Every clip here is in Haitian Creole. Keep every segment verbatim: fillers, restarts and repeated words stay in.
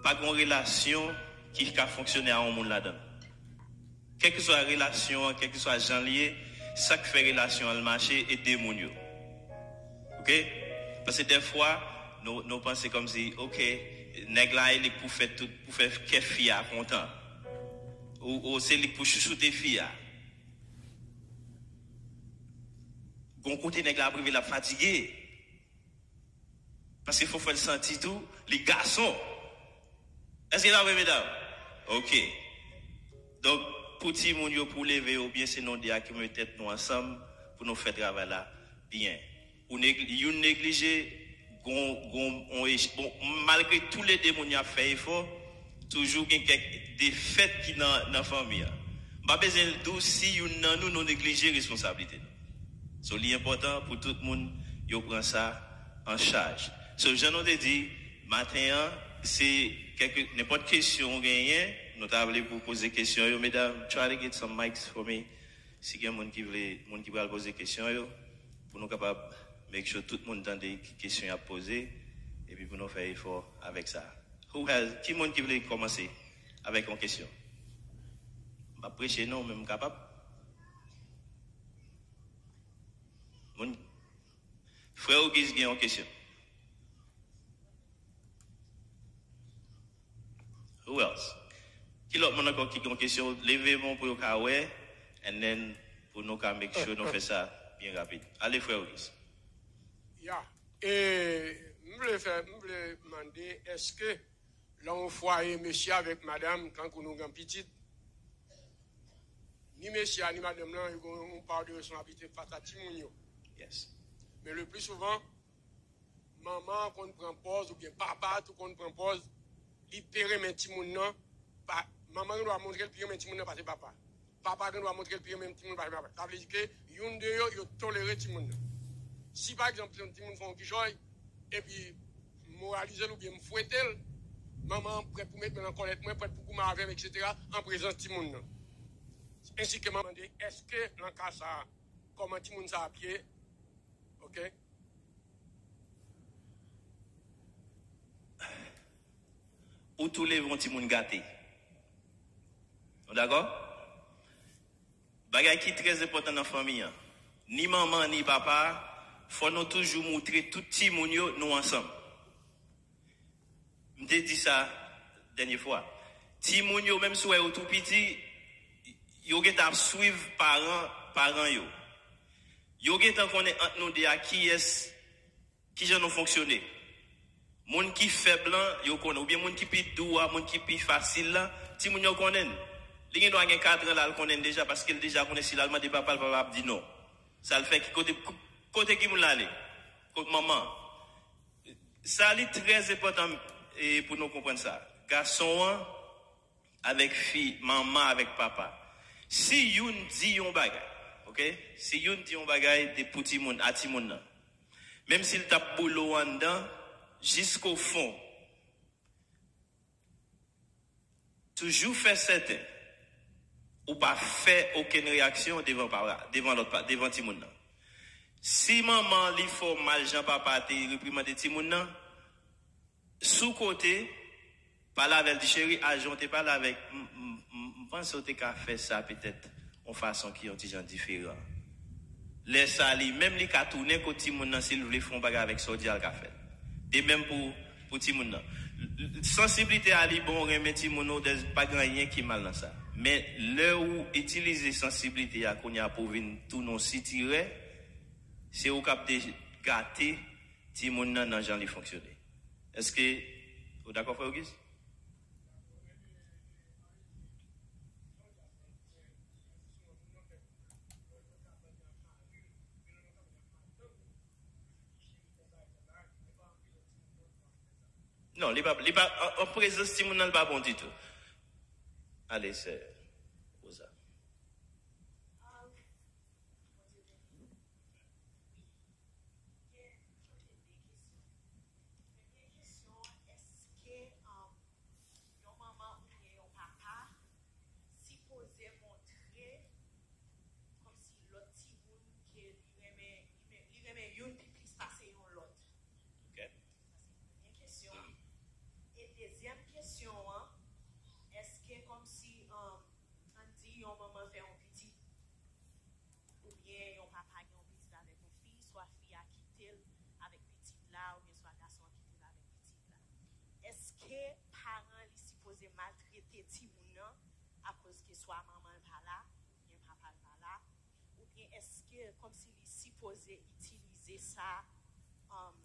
Pa gen yon relasyon ki ka fonksyone a yon moun ladan l. Kèlkeswa relasyon an, kèlkeswa jan l ye, sa k fè relasyon an mache, e de moun yo. Oke? Paske dèfwa, nou, nou panse kòmsi, oke, nèg la e li k pou fè tout, pou fè kè fi a kontan. Ou, ou se li k pou chouchoute fi a. Gon kote nèg la ap rive, l ap fatige. Paske fò fè l santi tou, li gason. Èske n ap vre, medam? Oke. Donk, pou timoun yo, pou leve yo byen, se nou de a ki met tèt nou ansanm pou nou fè travay la byen. Ou neg-, youn neglije, gon, gon, on ech-, bon, malgre toulede moun y ap fè efò, toujou gen kèk defèt ki nan, nan fanmi an. M pa bezwen di w si youn nan nou, nou neglije responsablite nou. So, li enpòtan pou tout moun yo pran sa an chaj. So, jan nou te di, maten an, se kèlke, nenpòt kesyon ou genyen, nou ta vle pou poze kesyon yo, medam, try to get some mics for me. Si gen moun ki vle, moun ki pral poze kesyon yo, pou nou kapab make sure tout moun tande ki kesyon y ap poze, epi pou nou fè efò avèk sa. Who has, ki moun ki vle kòmanse avèk yon kesyon? M ap preche non, men m kapab. Moun, Frè Auguste gen yon kesyon. Who else? Ki lòt moun ankò ki gen yon kesyon? Leve men w pou yo ka wè, and then pou nou ka make sure nou fè sa byen rapid. Ale, Frè Auguste. Ya. E, m vle fè, m vle mande, èske lan yon fwaye, mesye avèk madanm, kankou nou gen pitit, ni mesye a, ni madanm lan, yo gen yon pa de responsablite fas a timoun yo. Yes. Men le pli souvan, manman an konn pran pòz, oubyen papa a tou konn pran pòz, li pe renmen timoun nan, pa, manman an gen dwa montre l pi renmen timoun nan pase papa. Papa gen dwa montre l pi renmen timoun pase papa. Sa vle di ke youn de yo, yo tolere timoun nan. Si, pa egzanp, yon timoun fè yon kichòy, epi m moralize l oubyen m fwete l, manman an prèt pou met men nan kòlèt mwen, prèt pou goumen avè m, etsetera, an prezans timoun nan. Ensi ke manman de, èske nan ka sa a, kòman timoun sa ap ye? Oke? Ou tou leve yon timoun gate. Nou dakò? Bagay ki trè enpòtan nan fanmi an. Ni manman, ni papa, fò nou toujou moutre tout timoun yo nou ansanm. M te di sa dènye fwa. Timoun yo, menm si w wè yo tou piti, yo gentan ap swiv paran, paran yo. Yo gentan konnen ant nou de a kiyès, kijan nou fonksyone. Moun ki fèb lan, yo konnen. Oubyen moun ki pi dou a, moun ki pi fasil la, timoun yo konnen l. Li gen dwa gen katran la, l konnen l deja, paske l deja konnen si l al mande papa l, papa ap di non. Sa l fè, ki kote, kote ki moun la ale? Kot manman? Sa li trè enpòtan, e, pou nou konprann sa. Gason an avèk fi, manman avèk papa. Si youn di yon bagay, oke? Si youn di yon bagay de pou timoun, a timoun nan. Menm si l t ap boule w anndan, jiskofon, toujou fè sèten ou pa fè okenn reyaksyon devan papa, devan lòt pa, devan timoun nan. Si manman li fè w mal jan papa te reprimande timoun nan, sou kote, pale avè l, di, "Cheri, a jan w te pale avèk, m, m, m, m panse w te ka fè sa petèt yon fason ki yon ti jan diferan." Lè sa, li menm li ka tounen kot timoun nan, si l vle fè yon bagay avèk sa w di a, l ka fè l. De menm pou, pou timoun nan. L, l, sansiblite a li bon, renmen timoun ou, there's, pa gen anyen ki mal nan sa. Men lè ou itilize sansiblite a kounye a pou vin tounen yon sitirè, se ou k ap de-, gate timoun nan nan jan li fonksyone. Èske ou dakò, frè Auguste? Non, li pa, li pa, an, an prezans timoun nan, li pa bon ditou. Ale, sè Rosa. Gen, ok, de kesyon. Premye kesyon, èske, um, yon manman oubyen yon papa sipoze montre kòmsi lòt timoun ke li renmen, li men-, li renmen youn pi plis pase yon lòt? Ok. Sa se premye kesyon. E dezyèm kesyon, maltrete timoun nan akoz ke swa manman l pa la, oubyen papa l pa la, oubyen èske kòmsi li sipoze itilize sa, um,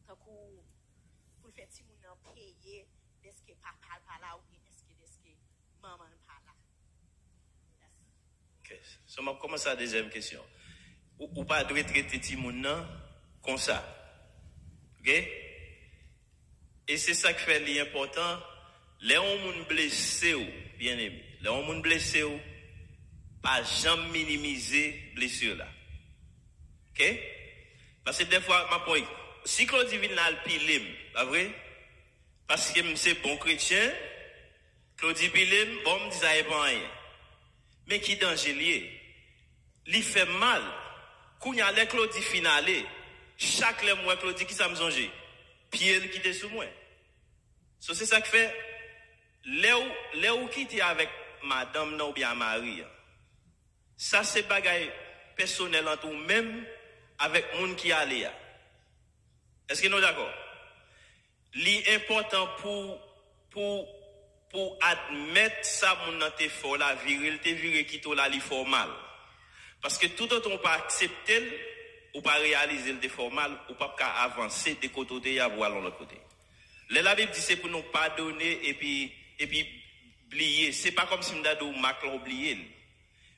tankou pou l fè timoun nan peye dèske papa l pa la, oubyen èske dèske manman l pa la? Ok. So, m ap kòmanse a dezyèm kesyon. Ou, ou pa dwe trete timoun nan konsa. Ok? E se sa k fè li enpòtan, lè yon moun blese w, byeneme, lè yon moun blese w, pa janm minimize blesi la. Ok? Paske dèfwa, m ap wè, si Claudy vin la, l pile m, pa vre? Paske m se bon kretyen, Claudy pile m, bon, m di sa e pa anyen. Men ki danje l ye. Li fè m mal. Kounye a, lè Claudy fin ale, chak lè m wè Claudy, kisa m sonje? Pye l ki te sou mwen. So, se sa k fè, lè w, lè w kite avèk madanm nan oubyen a mari an, sa se bagay pèsonèl ant ou menm avèk moun ki ale a. Èske nou dakò? Li enpòtan pou, pou, pou admèt sa moun nan te fè w la, vire l te vire kite w la, li fè w mal. Paske toutotan w pa aksepte l, ou pa reyalize l te fè w mal, ou p ap ka avanse de kote w te ye a pou w al yon lòt kote. Lè Labib di se pou nou padone epi, epi bliye, se pa kòmsi m ta di w mak la w bliye l.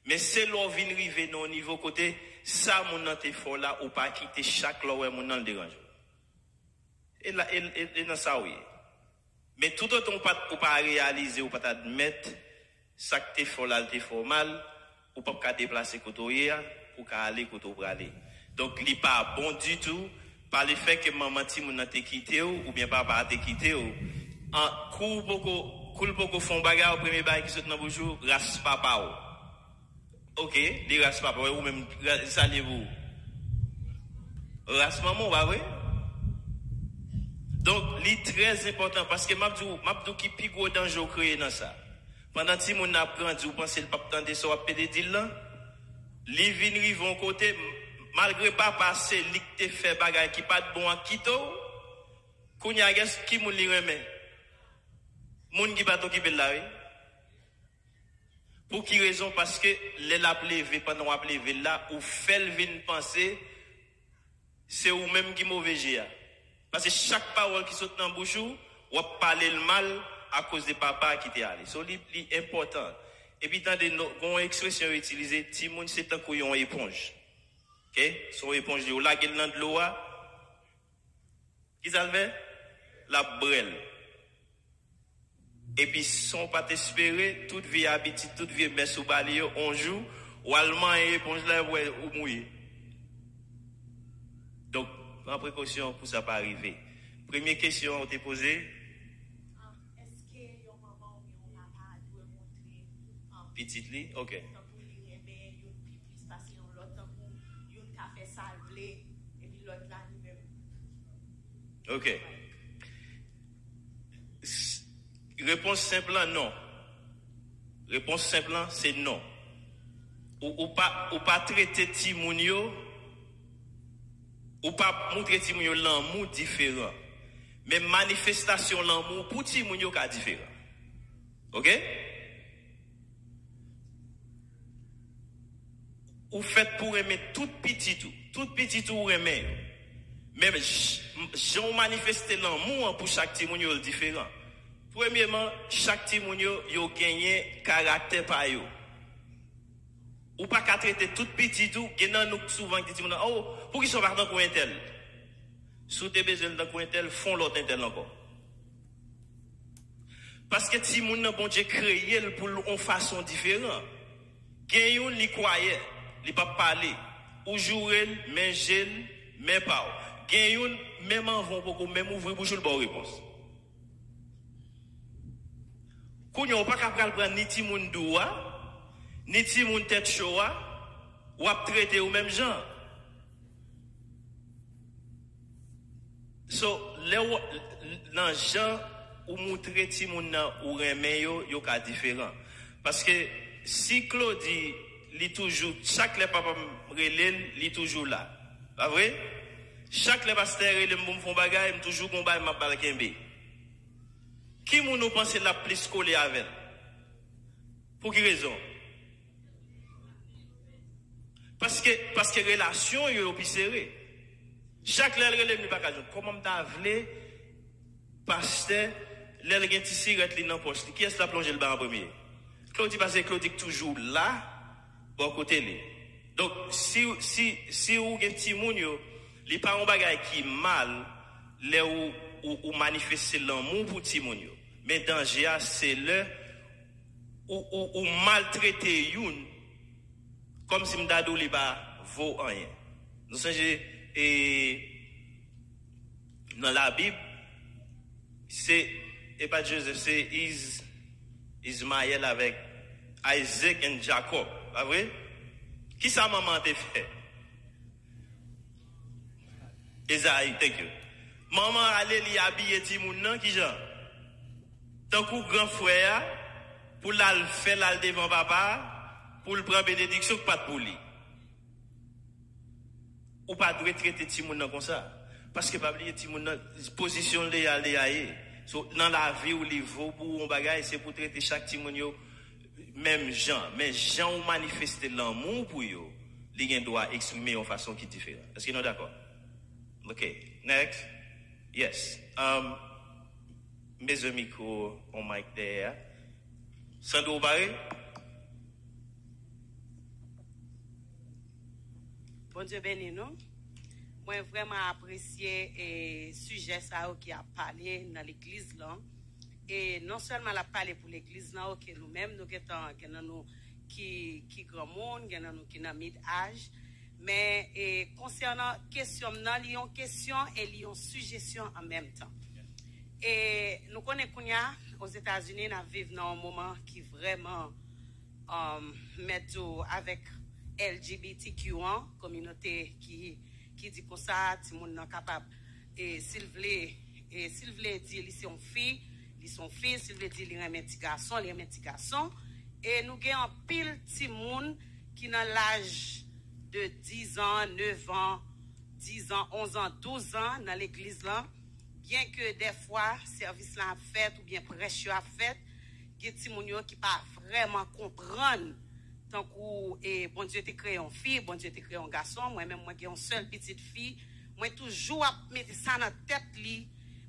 Men se lè w vin rive nan yon nivo kote sa moun nan te fè w la, ou pa kite chak lè w wè moun nan l deranje w. E, la, e, e, e nan sa w ye. Men toutotan w pa t, ou pa reyalize, ou pa t admèt sa k te fè w la, l te fè w mal, ou p ap ka deplase kote w ye a pou w ka ale kote w prale. Donk, li pa bon ditou, pa lefètke manman timoun nan te kite w oubyen papa a te kite w, an, kou w poko, kou l poko fè yon bagay, premye bagay ki sot nan bouch ou, ras papa w. Ok, li ras papa w, ou menm, ra-, sa li ye pou ou? Ras manman w, pa vre? Donk, li trè enpòtan, paske m ap di w, m ap di w ki pi gwo danje w kreye nan sa. Pandan timoun nan ap grandi, ou panse l p ap tande sa w ap pede di l lan? Li vin rive yon kote, m-, malgre papa se li k te fè bagay ki pa t bon ak kite w, kounye a, gès ki moun li renmen? Moun ki pa t okipe l la, wi. Pou ki rezon? Paske lè l ap leve, pandan w ap leve l la, ou fè l vin panse se ou menm ki move je a. Paske chak pawòl ki sot nan bouch ou, w ap pale l mal akoz de papa a ki te ale. So, li, li enpòtan. Epi tande, gen yon ekspresyon yo itilize, timoun se tankou yon eponj. Ok? Se yon eponj li ye. Ou lage l nan dlo a, kisa l fè? L ap brè l. Epi san w pa t espere, tout vye abitid, tout vye mès ou ba li yo, on jou, w al manyen eponj la, w wè ou mouye. Donk, pran prekosyon pou sa pa rive. Premye kesyon ou te poze? Um, èske yon manman oubyen yon papa dwe montre, um, Pitit li? Ok. Tankou li renmen youn pi plis pase yon lòt, tankou youn ka fè sa l vle, epi lòt la li menm. Ok. S-, repons senp lan, non. Repons senp lan, se non. Ou, ou pa, ou pa trete timoun yo, ou pa montre timoun yo lanmou diferan. Men manifestasyon lanmou pou timoun yo ka diferan. Ok? Ou fèt pou renmen tout pitit ou. Tout pitit ou, ou renmen yo. Men j-, jan w manifeste lanmou an pou chak timoun yo, l diferan. Premyeman, chak timoun yo, yo genyen karaktè pa yo. Ou pa ka trete tout pitit ou, gen nan nou k souvan ki di timoun nan, "Oh, poukisa w pa tankou entèl?" Si w te bezwen l tankou entèl, fè w lòt entèl ankò. Paske timoun nan, Bondye kreye l pou l yon fason diferan. Gen youn, li kwayè, li p ap pale. Ou joure l, men je l, men pa w. Gen youn, menm anvan w poko menm ouvri bouch ou, l ba w repons. Kounye a, ou pa ka pral pran ni timoun dou a, ni timoun tèt cho a, w ap trete yo menm jan. So, lè w, nan jan ou moutre timoun nan ou renmen yo, yo ka diferan. Paske si Claudy, li toujou, chak lè papa m rele l, li toujou la. Pa vre? Chak lè pastè rele m pou m fè yon bagay, m toujou gon bagay m ap ba l kenbe. Ki moun ou panse l ap plis kole avè l? Pou ki rezon? Paske, paske relasyon yo, yo pi sere. Chak lè l rele m, li pa ka jwenn. Kòman m ta vle, pastè, lè l gen ti sirèt li nan pòch li, kiyès l ap lonje l ba an premye? Claudy, paske Claudy k toujou la, bò kote li. Donk, si, si, si ou gen timoun yo, li pa yon bagay ki mal lè ou, ou, ou manifeste lanmou pou timoun yo. Men danje a, se lè ou, ou, ou maltrete youn, kòmsi m ta di w li pa vo anyen. Nou sonje, e, nan Labib, se, e pa Joseph, se Iz, Izmayèl avèk Isaac and Jacob, pa vre? Kisa manman an te fè? Ezayi, thank you. Manman ale, li abiye timoun nan, kijan? Tankou gran frè a, pou l al fè l al devan papa a, pou l pran benediksyon k pa t pou li. Ou pa dwe trete timoun nan konsa. Paske pa bliye timoun nan, pozisyon l deja, l deja ye. So, nan lavi w, li vo pou w yon bagay, se pou w trete chak timoun yo menm jan. Men jan w manifeste lanmou w pou yo, li gen dwa eksprime yon fason ki diferan. Èske nou dakò? Ok, next. Yes. Um, bezwen mikwo, on mic dèyè a. Sandro, ou pare? Bondye beni nou. Mwen vrèman apresye e, sijè sa yo ki ap pale nan legliz lan. E non sèlman l ap pale pou legliz lan, oke, nou menm nou gentan gen nan nou ki, ki granmoun, gen nan nou ki nan mid age. Men e, konsènan kesyon m nan, li yon kesyon e li yon sijesyon an menm tan. E nou konnen kounye a, Ozetazini, n ap viv nan yon moman ki vrèman um, mèt ou avèk L G B T Q an, kominote ki, ki di konsa, timoun nan kapab, e si l vle, e si l vle di li se yon fi, li se yon fi, si l vle di li renmen ti gason, li renmen ti gason. E nou gen anpil timoun ki nan laj de diz an, nèf an, diz an, onz an, douz an nan legliz lan, byenke dèfwa sèvis lan ap fèt oubyen prèch yo ap fèt, gen timoun yo ki pa vrèman konprann tankou e Bondye te kreye yon fi, Bondye te kreye yon gason. Mwen menm, mwen gen yon sèl pitit fi. Mwen toujou ap mete sa nan tèt li.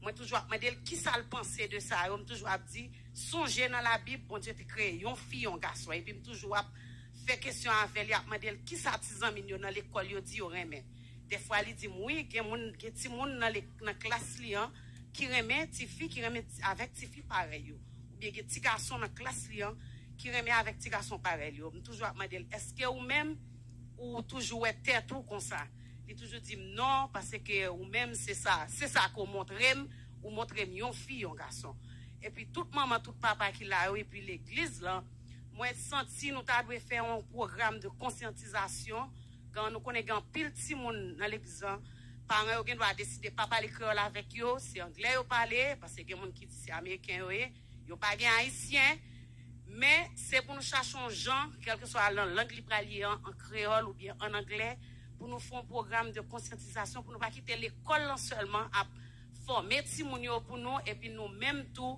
Mwen toujou ap mande l kisa l panse de sa yo. M toujou ap di, sonje nan Labib, Bondye te kreye yon fi, yon gason. Epi m toujou ap fè kesyon avè l, ap mande l kisa ti zanmi l yo nan lekòl yo di yo renmen. Dèfwa li di m, wi, gen moun, gen timoun nan, nan klas li an ki renmen tifi, ki renmen avèk tifi parèy yo. Oubyen gen ti gason nan klas li an ki renmen avèk ti gason parèy yo. M toujou ap mande l, èske ou menm, ou toujou wè tèt ou konsa? Li toujou di m non, paske ou menm se sa, se sa ke w montre m, ou montre m yon fi, yon gason. Epi tout manman, tout papa ki la yo, epi legliz lan, mwen santi nou ta dwe fè yon pwogram de konsyantizasyon. Gen, nou konnen gen anpil timoun nan legliz lan, paran yo gen dwa deside pa pale kreyòl avèk yo, se anglè yo pale, paske gen moun ki di se ameriken yo ye, yo pa gen ayisyen. Men se pou nou chache yon jan, kèlkeswa nan lang li pral ye an, an kreyòl oubyen an anglè, pou nou fè yon pwogram de konsyantizasyon, pou nou pa kite lekòl lan sèlman ap fòme timoun yo pou nou, epi nou menm tou,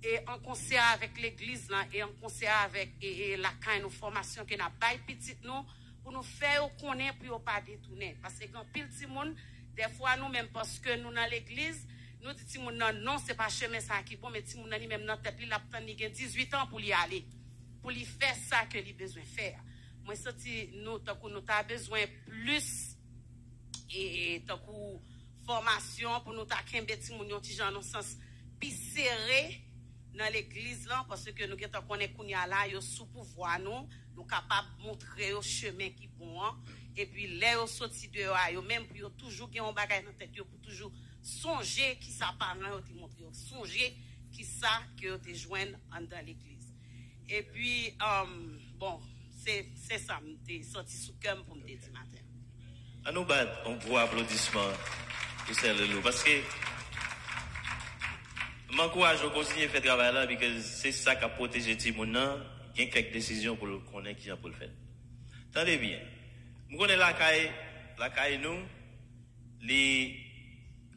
e an konsè avèk legliz lan, e an konsè avèk e, e lakay nou, fòmasyon ke n ap bay pitit nou, pou nou fè yo konnen pou yo pa detounen. Paske gen anpil timoun, dèfwa nou menm, paske nou nan legliz, nou di timoun nan non, se pa chemen sa ki bon, men timoun nan li menm nan tèt li, l ap tann li gen dizuit an pou li ale, pou li fè sa ke li bezwen fè a. Mwen santi nou, tankou nou ta bezwen plis, e, e tankou fòmasyon pou nou ta kenbe timoun yon ti jan nan sans pi sere nan legliz lan, paske nou gentan konnen kounye a la, yo sou pouvwa nou, nou kapab montre yo chemen ki bon an, epi lè yo soti deyò a, yo menm pou yo toujou gen yon bagay nan tèt yo, pou toujou sonje kisa paran yo te montre yo, sonje kisa ke yo te jwenn anndan legliz. Epi, um, bon, se, se sa m te santi sou kè m pou m te di maten. An nou bat yon gwo aplodisman pou Sè Loulou, paske m ankouraje w kontinye fè travay la, because se sa k ap pwoteje timoun nan, gen kèk desizyon pou l konnen kijan pou l fè l. Tande byen, m konnen lakay, lakay nou, li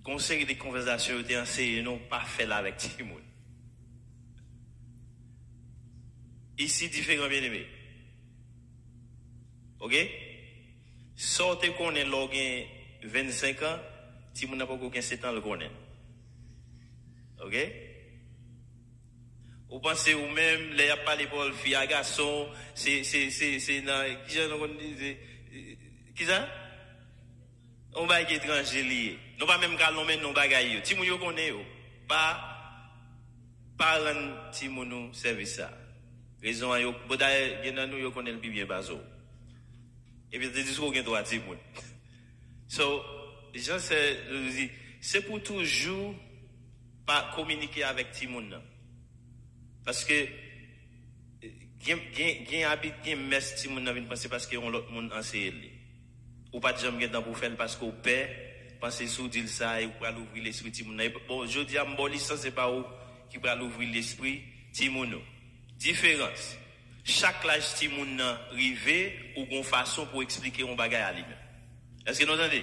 gen yon seri de konvèsasyon yo te anseye nou pa fè l avèk timoun. Isi diferan, byeneme. Oke? Sa w te konnen lè w gen vennsenk an, timoun nan poko gen sèt an l konnen. Oke? Ou panse ou menm, lè y ap pale pawòl fi a gason, se, se, se, se nan, kijan nou konn di, se, kisa? Yon bagay ki etranje li ye. Nou pa menm ka lonmen non bagay yo. Timoun yo konnen yo. Pa, pa rann timoun nou sèvis sa. Rezon an yo, bon, dayè, gen nan nou yo konnen l pi byen pase w. Epi se diske w gen twa timoun. So, jan sè nou di, se pou toujou pa kominike avèk timoun nan. Paske, eh, gen, gen, gen abit, gen mès timoun nan vin panse paske yon lòt moun anseye l li. Ou pa t janm gen tan pou w fè l paske w pè, panse si w di l sa, e ou pral ouvri lespri timoun nan. E bon, jodi a, m ba w lisans, se pa ou ki pral ouvri lespri timoun ou. Diferans. Chak laj timoun nan rive, ou gon fason pou w eksplike yon bagay a li menm. Èske nou tande?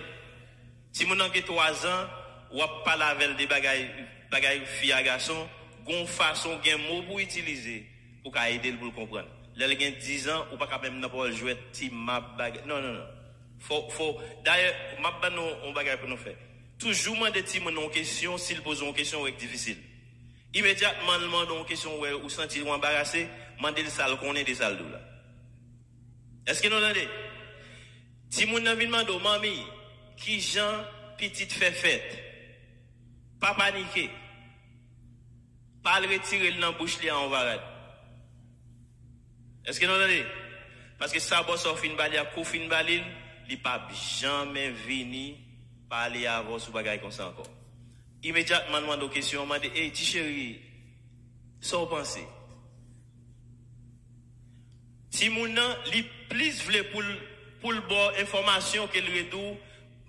Timoun nan gen twa zan, w ap pale avè l de bagay, bagay fi a gason, gon fason, gen mo pou w itilize pou w ka ede l pou l konprann. Lè l gen diz an, ou pa ka menm nan pawòl jwèt, ti map, bagay. Non, non, non. Fò, fò, dayè, m ap ban nou yon bagay pou nou fè. Toujou mande timoun nan yon kesyon, si l poze yon kesyon, ou wè k difisil. Imedyatman l mande w yon kesyon, ou wè ou santi w anbarase, mande l sa l konnen de sa l di w la. Èske nou tande? Timoun nan vin mande w, "Manmi, kijan pitit fè fèt?" Pa panike. Pa al retire l nan bouch li a yon varad. Èske nou tande? Paske sa bòs ou fin ba li a, kou fin ba li l, li p ap janmen vini pale avè w sou bagay konsa ankò. Imedyatman l mande w kesyon, mande, "Ey, ti cheri, sa w panse?" Timoun nan, li plis vle pou l, pou l ba w enfòmasyon ke l ret di w,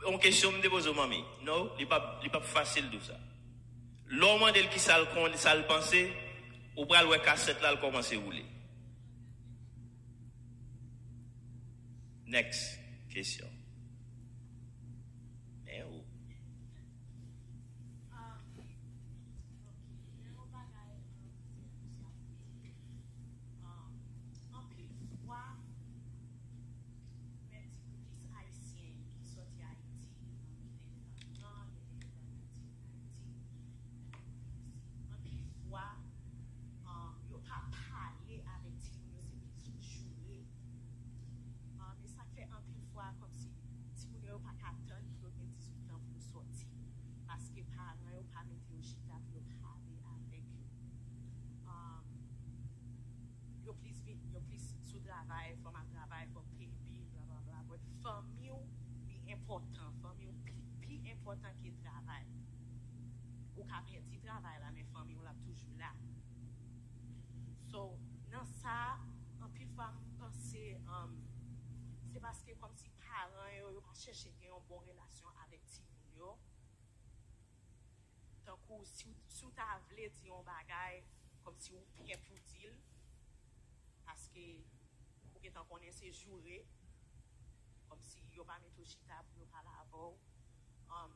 "Yon kesyon m te poze w, manmi." No, li p ap, li p ap fasil di w sa. Lè w mande l kisa l konn, sa l panse, ou pral wè kasèt la, l kòmanse woule. Next kesyon. Men ou. Anpil fwa, menm ti koutis ayisyen ki sòti Ayiti, ki te nan, ki te nan Ayiti, anpil fwa, um, yo pa pale avèk timoun yo, se plis joure. Um, e sa k fè anpil fwa, kòmsi timoun yo, yo pa ka tann pou yo gen dizuit an pou yo sòti, paske paran yo pa mete yo chita pou yo pale avèk yo. Um, yo plis vin, yo plis sou travay, fò m al travay, fò m peye bil, bla, bla, bla. But fanmi w, li enpòtan. Fanmi w pi, pi enpòtan ke travay. Ou ka pèdi travay la, men fanmi w la ap toujou la. So, nan sa, anpil fwa, m panse, um, se paske kòmsi paran yo, yo pa chèche gen yon bon relasyon avèk timoun yo. Tankou si w, si w ta vle di yon bagay, kòmsi w pè pou di l, paske ou gentan konnen se joure, kòmsi yo pa mete w chita pou yo pale avè w. Um,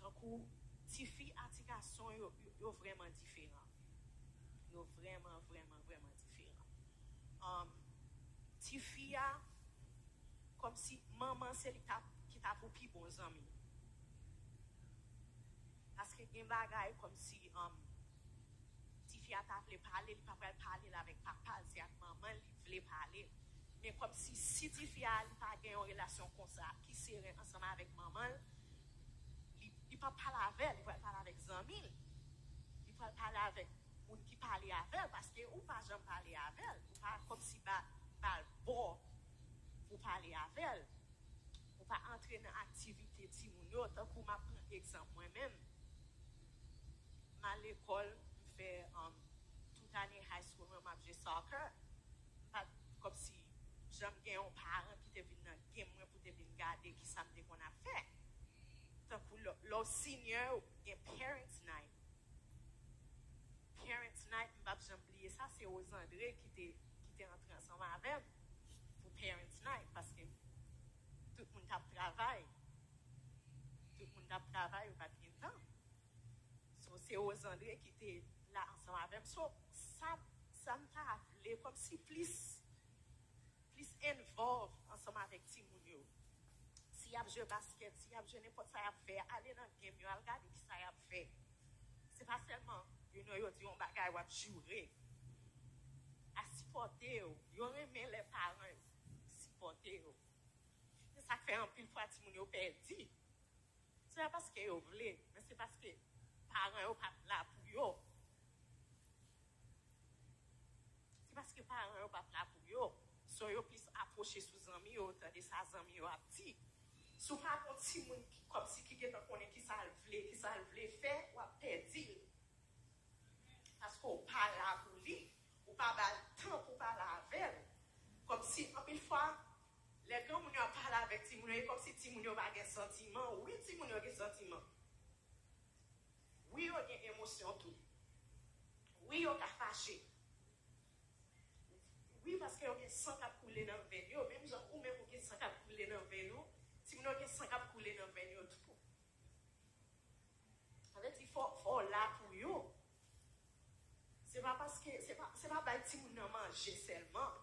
tankou tifi a ti gason, yo, yo, yo vrèman diferan. Yo vrèman, vrèman, vrèman diferan. Um, tifi a, kòmsi manman se li ta, ki ta pou pi bon zanmi. Paske gen bagay kòmsi, um, tifi a ta vle pale, li pa pral pale l avèk papa l, se ak manman l li vle pale. Men kòmsi si tifi a li pa gen yon relasyon konsa ki seren ansanm avèk manman l, li, li p ap pale avè l, li pral pale avèk zanmi l, li pral pale avèk moun ki pale avè l, paske ou pa janm pale avè l, ou pa kòmsi ba, ba l bò pou pale avè l. Ou pa antre nan aktivite timoun yo, tankou m ap pran egzanp mwen menm. M al lekòl, m fè, um, tout ane high school mwen, m ap jwe soccer. M pa t kòmsi janm gen yon paran ki te vin nan game mwen pou te vin gade kisa m te konn ap fè. Tankou lè, lè w senior, gen parents night. Parents night, m p ap janm bliye sa, se Rose André ki te, ki te antre ansanm avè m pou parents night, paske tout moun t ap travay. Tout moun t ap travay, yo pa t gen tan. So, se Rose André ki te la ansanm avè m. So, sa, Sa m ta vle, kòmsi plis, plis involve ansanm avèk timoun yo. Si y ap jwe baskèt, si y ap jwe nenpòt sa y ap fè, ale nan game yo, al gade ki sa y ap fè. Se pa sèlman, you know, yo di yon bagay, w ap joure. A sipòte yo. Yo renmen lè paran yo sipòte yo. Se sa k fè anpil fwa timoun yo pèdi. Se pa paske yo vle, men se paske paran yo pa t la pou yo. Se paske paran yo pa t la pou yo. So yo plis apwoche sou zanmi yo, tande sa zanmi yo ap di. Si w pa gon timoun ki, kòmsi ki gentan konnen ki sa l vle, ki sa l vle fè, w ap pèdi l. Paske w pa la pou li. Ou pa ba l tan pou pale avè l. Kòmsi, anpil fwa, lè granmoun yo ap pale avèk timoun yo, e kòmsi timoun yo pa gen santiman. Wi, timoun yo gen santiman. Wi, yo gen emosyon tou. Wi, yo ka fache. Wi, paske yo gen san k ap koule nan venn yo. Menm jan ou menm ou gen san k ap koule nan venn ou, timoun yo gen san k ap koule nan venn yo tou. Sa vle di fò, fò w la pou yo. Se pa paske, se pa, se pa bay timoun nan manje sèlman.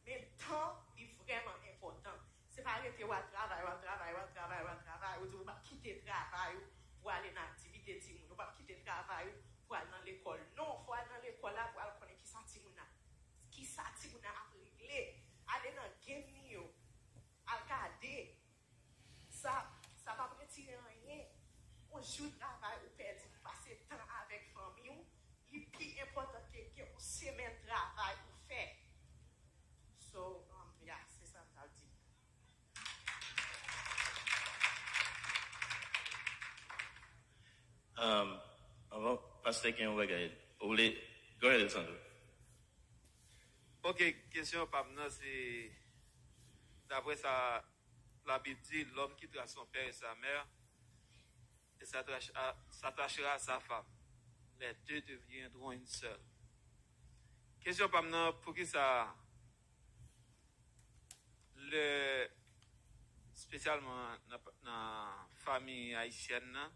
Men tan, li vrèman enpòtan. Se pa rete w al travay, w al travay, w al travay, w al travay. Ou di ou p ap kite travay ou pou ale nan aktivite timoun. Ou p ap kite travay ou pou al nan lekòl. Non, fò w al nan lekòl la pou al konnen kisa timoun nan, kisa timoun nan ap regle. Ale nan game li yo. Al gade. Sa, sa p ap retire anyen. Yon jou travay ou pèdi pou pase tan avèk fanmi w, li pi enpòtan ke gen yon semèn travay ou fè. So, um, yeah, se sa m t ap di. Um, anvan, pastè gen yon bagay. Ou vle, go ahead, Sandro. Ok, kesyon pa m nan se, daprè sa Labib di, l'homme quittera son père et sa mère, et s'attache à, s'attachera à sa femme. Les deux deviendront une seule. Kesyon pa m nan, poukisa lè, espesyalman nan, nan fanmi ayisyèn nan,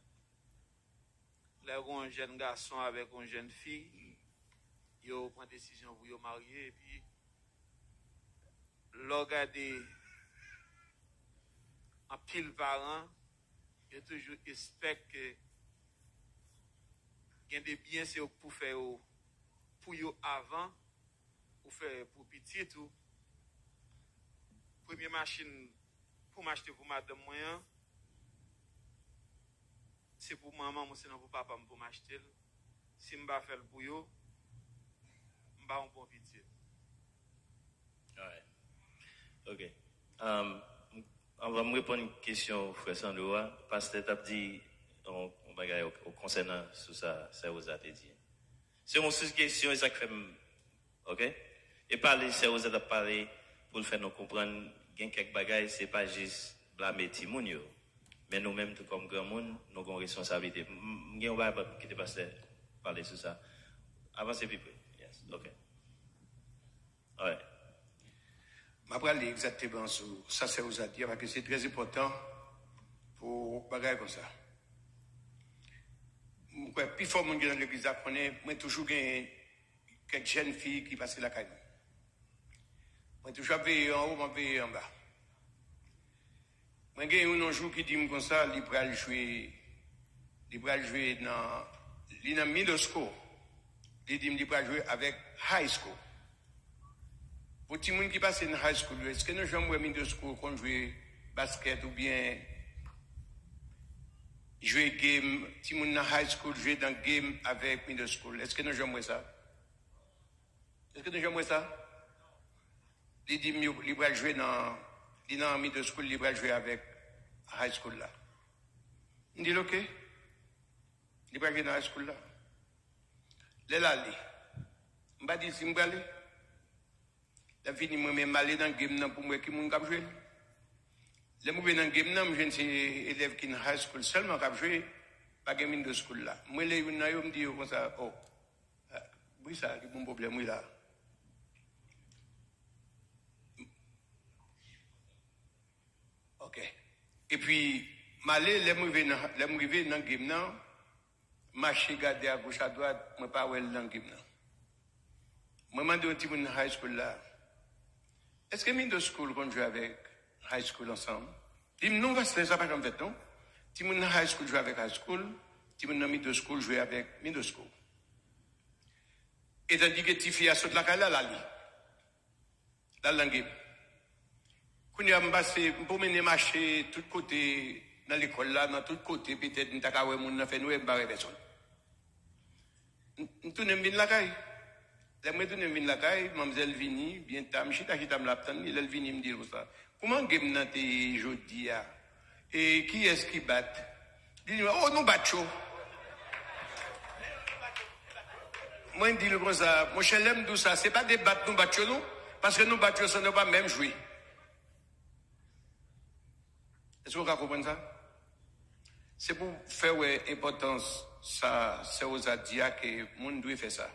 lè gen yon jèn gason avèk yon jèn fi, yo pran desizyon pou yo marye, epi lè w gade anpil paran, yo toujou espèk ke gen de byen se yo k pou fè yo pou yo avan ou fè pou pitit ou. Premye machin pou m achte pou madanm mwen an, se pou manman m, sinon pou papa m pou m achte l. Si m pa fè l pou yo, m pa yon bon pitit. Alright. Ok. Um, anvan m reponn kesyon frè Sandro a, pastè t ap di yon, yon bagay o, o konsènan sou sa sè Rosa te di. Se yon sijesyon, e sa k fè m, ok? E pale, sè Rosette ap pale pou l fè nou konprann gen kèk bagay, se pa jis blame timoun yo. Men nou menm tou kòm granmoun, nou gen yon responsablite. M, m, m gen yon bagay pou m kite pastè pale sou sa. Avanse pi pre. Yes, ok. Alright. M ap prale egzakteman sou sa sè Rosette di a, paske se trè enpòtan pou bagay konsa. M kwè pifò moun ki nan legliz la konnen mwen toujou gen kèk jèn fi ki pase lakay mwen. Mwen toujou ap veye yo anwo, m ap veye yo anba. Mwen gen youn yon jou ki di m konsa, li pral jwe, li pral jwe nan, li nan middle school. Li di m li pral jwe avèk high school. Pou timoun ki pase nan high school yo, èske nou janm wè middle school konn jwe baskèt oubyen jwe game, timoun nan high school jwe nan game avèk middle school? Èske nou janm wè sa? Èske nou janm wè sa? Li di m yo, li pral jwe nan, li nan middle school, li pral jwe avèk high school la. M di l, "Ok." Li pral jwe nan high school la. Lè l ale, m pa di l si m prale. Lè m fini, mwen menm m ale nan game nan pou m wè ki moun k ap jwe l. Lè m rive nan game nan, m jwenn se elèv ki nan high school sèlman k ap jwe, pa gen middle school la. M rele youn nan yo, m di yo konsa, "O, bri sa a ki ban m pwoblèm wi la." Ok. Epi, m ale, lè m rive nan, lè m rive nan game nan, m mache gade agoch adwat, mwen pa wè l nan game nan. Mwen mande yon timoun nan high school la, èske middle school konn jwe avèk high school ansanm? Li di m, non, pastè, sa pa janm fèt, non. Timoun nan high school jwe avèk high school, timoun nan middle school jwe avèk middle school. Etandike tifi a sot lakay la, l ale. L al nan game. Kounye a, m pase, m pwomennen mache tout kote nan lekòl la, nan tout kote, petèt m ta ka wè moun nan fè nwè, m pa wè pèsonn. M, m tounen, m vin lakay. Lè m retounen, m vin lakay, manmzèl vini, byen ta, m chita, chita, m la ap tann li. Lè l vini, m di l konsa, kouman game nan te ye jodi a? E kiyès ki bat? Li di, oh, nou bat yo. Mwen di l konsa, monchè, lè m di w sa, se pa de bat nou bat yo, non. Paske nou bat yo san nou pa menm jwe. Èske w ka konprann sa? Se pou fè wè enpòtans sa sè Rosa di a, ke moun dwe fè sa.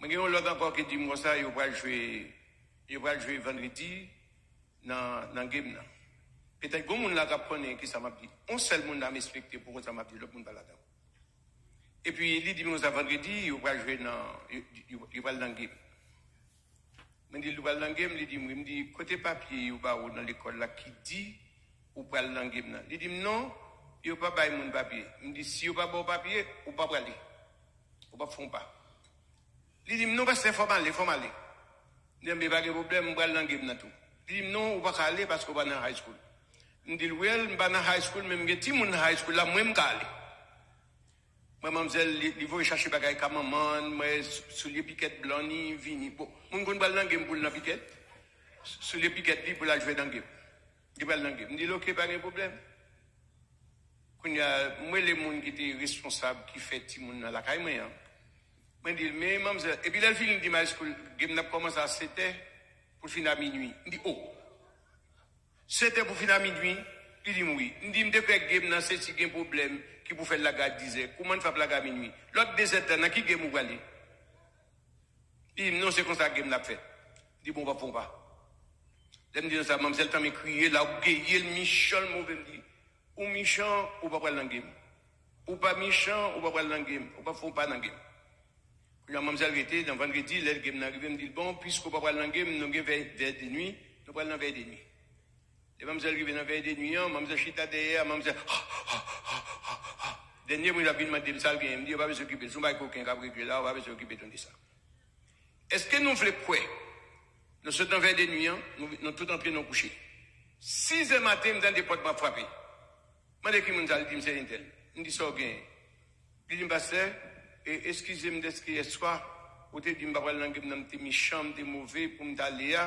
Mwen gen yon lòt ankò ki di m konsa, yo pral jwe, yo pral jwe vandredi nan, nan game nan. Petèt gon moun la k ap konnen kisa m ap di. On sèl moun la m espekte pou konsa m ap di, lòt moun pa ladan. Epi li di m konsa, vandredi, yo pral jwe nan, yo, yo, yo pral nan game. Mwen di l, ou pral nan game? Li di m wi. M di, kote papye yo ba ou nan lekòl la ki di ou pral nan game nan? Li di m, non, yo pa bay moun papye. M di, si yo pa ba w papye, ou pa prale. Ou p ap fè yon pa. Li di m, non, pastè, fò m ale, fò m ale. M di, enben, pa gen pwoblèm, m pral nan game nan tou. Li di m, non, ou pa ka ale paske ou pa nan high school. M di l, well, m pa nan high school, men m gen timoun nan high school la, mwen, m ka ale. Mwen, manmzèl, li, li voye chache bagay ka manman l, mwen, sou-, soulye pikèt blan ni vini. Bon, moun konn pral nan game pou l nan pikèt. Soulye pikèt li pou l al jwe nan game. Li pral nan game. M di l, oke, pa gen pwoblèm. Kounye a, m rele moun ki te responsab, ki fè timoun nan lakay mwen an. Mwen di l, men manmzèl, epi lè l fini, l di m, high school, game nan ap kòmanse a sèt è pou l fin a minui. M di, oh! Sèt è pou fin a minui? Li di m wi. M di, m te kwè game nan se si gen pwoblèm ki pou fè l lage a diz è. Kouman l fè ap lage a minui? Lòt de zèdtan, nan ki game ou prale? Li di m, non, se konsa game nan ap fèt. M di, bon, w p ap fè yon pa. Lè m di l sa, manmzèl tanmen kriye, la, ou geye l, michan l move, m di, ou michan, ou pa pral nan game. Ou pa michan, ou pa pral nan game. Ou p ap fè yon pa nan game. Kounye a, manmzèl rete, nan vandredi, lè game nan rive, m di l, bon, piske w pa pral nan game, nou gen vèy, vèy de nwi, nou pral nan vèy de nwi. Lè manmzèl rive nan vèy de nwi an, manmzèl chita dèyè a, manmzèl, dènye moun ap vin mande m sa l genyen, m di, yo pa bezwen okipe l, se yon bagay koken k ap regle la, yo pa bezwen okipe tande sa. Èske nou vle kwè? Nou sot nan vèy de nwi an, nou, nou tout antre nan kouche. Sizè maten, m tande pòt m ap frape. Mande ki moun sa, li di m se entèl. M di, sa w genyen? Li di m, pastè, e, eskize m dèske yèswa, ou te di m pa pral nan game nan, m te michan, m te move pou m t ale a.